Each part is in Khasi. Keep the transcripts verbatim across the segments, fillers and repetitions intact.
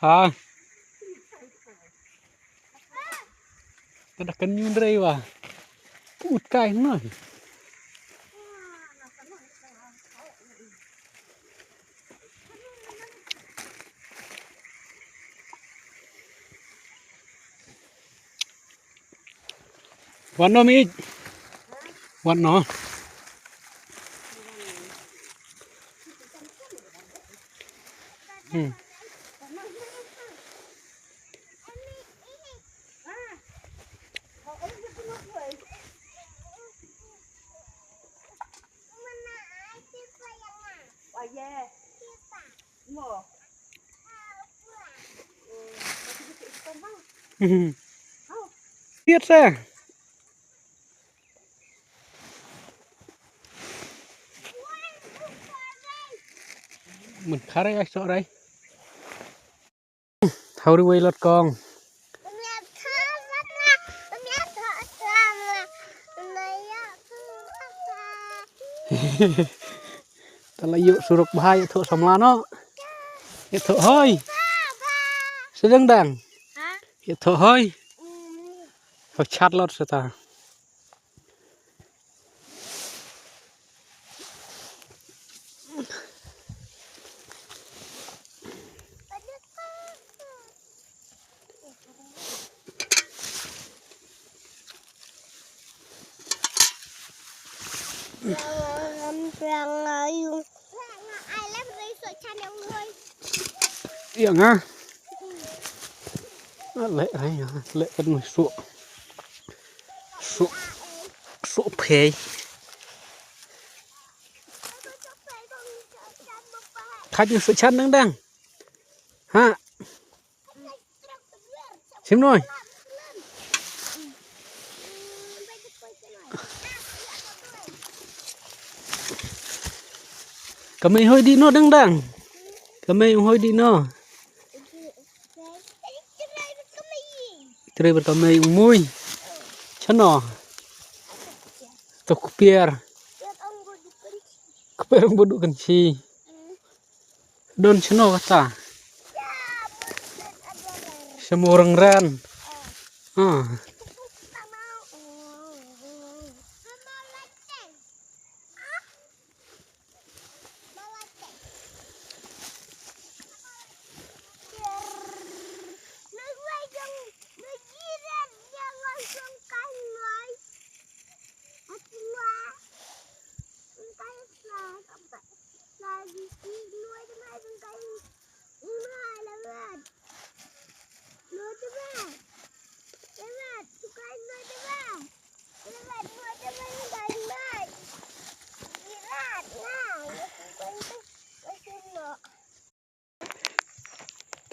Ha. Kada kan nyun rei wa. Put kai noi. Wan no mi. Wan no. Hmm. Piet sa. Mun kare ai sok rai. Hau ri wei lot kong. Tala yuk suruk bahai yuk thuk samla no. Yuk thuk hoi. Sedang dang. Yuk thuk hoi. Hoi chat lot seta. Ïa nga. Leh ai nga leh kan mui suk. Suk. Suk phei. Khat ñu suk chan dang dang. Ha. Sim noi. Kamei hoi di no dang dang. Kamei hoi di no. Trei bad kamei u mui. Chano. To kpier. Kpier ong bodu kan chi. Don chno kata. Semurang ran. Ah.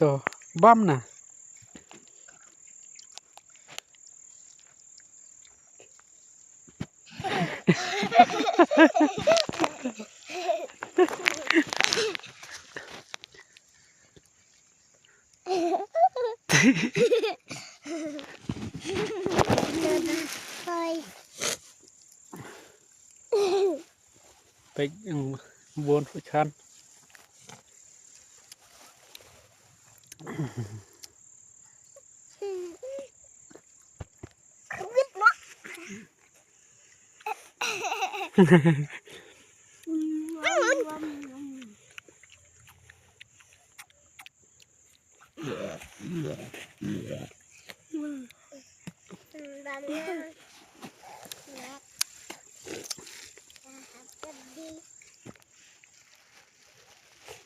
To, bam na. Peit, mm, bun ruh chan.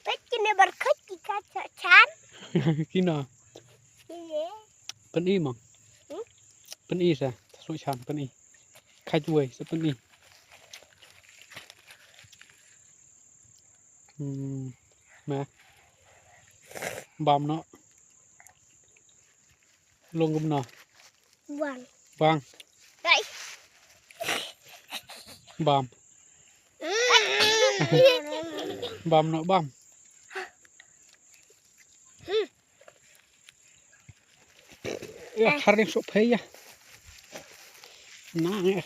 Peit kine barkhat ki ka cha-, chan. Kino? Kine. Pyni mo. Hmm? Pyni sa, sa shu chan pyni. Khat wei sa pyni. Hmm. Ma. Bam noh. Long kumno? Bang. Bang. Dai. Bam. Bam noh bam. Ya, har ding sok phai ya. Na ya.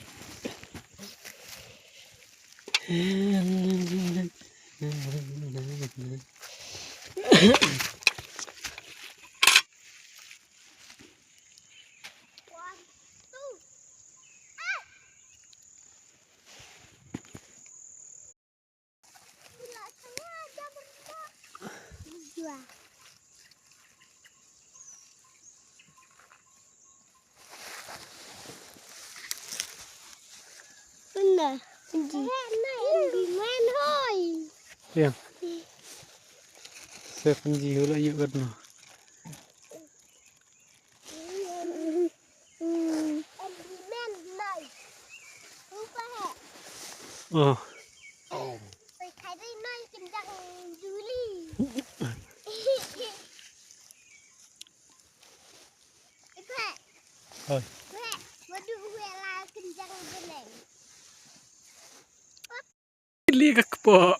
Yang. Seven G hula yuk kan. Oh. Hoi. Li ka kpoh.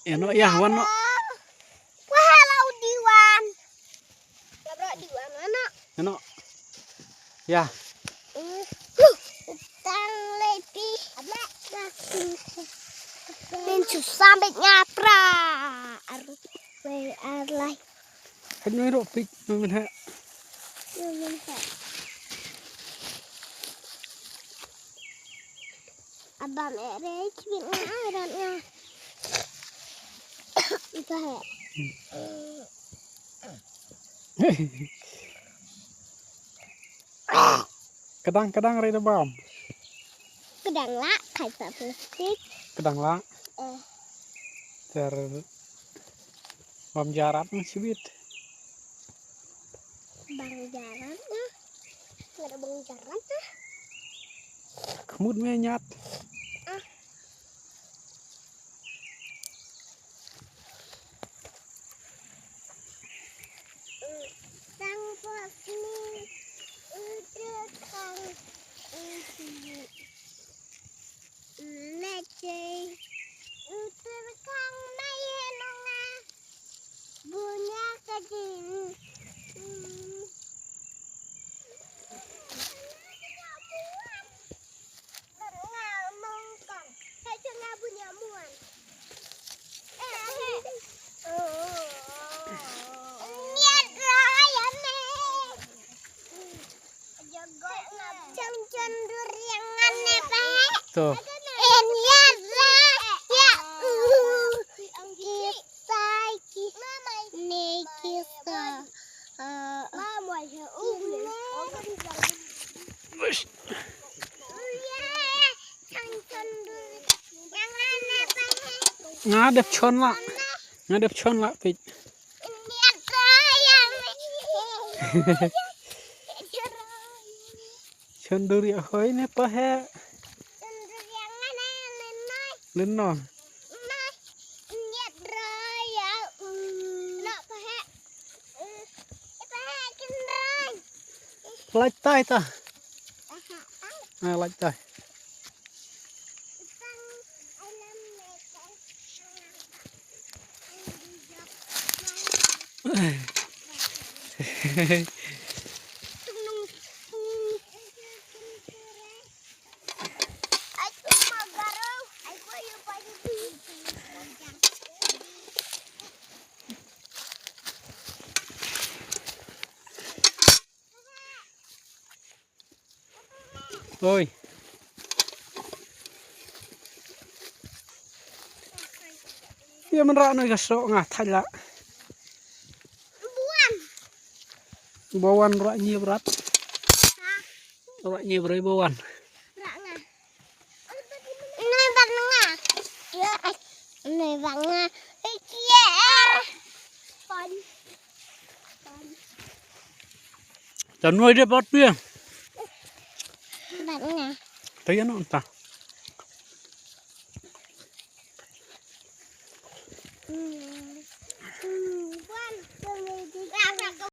Ïa noh, ïa wan noh. Wah, la u diwan. Ïa noh. Ïa. Tang leti. Min susah bet ngapra. Ar, wei, ar lai. Kan noi ro pik, noi min ha. Noi min ha. Abang ere chibit nga, ran nga. Ita he. Kadang, kadang rai da bam. Kadang lah, khai sa plastik. Kadang lah. Eh. Ter bam jarat ni chibit. Bang jarat ni. Ada bang jarat ni. Khmut me ñiat. Ah. Tang pos ni. Udah kang. Udah. Mete. Uter kang mai nonga. Bunya ka jing. Hmm. Nga mongkong. Hai, nga bunya muan. Eh, eh. Niat raya me. Chang chang durian ne pe. To. Enia la ya u. Kisai ki. Ne kisa. Mama ya u. Nga dep chon la. Nga dep chon la pit. Chon duri hoi ne pa he. Lin no. Lait tai ta. Ah, lait tai. Oi. Ïa man rah noi ka soh nga thai la. Buan. Buan rah nyi brat. Rah nyi brai buan. Rah nga. Noi bang nga. Ïa. Noi bang nga. Ïa. Pon. Pon. Tan noi de bot pia. Bang nga. Tayo no ta.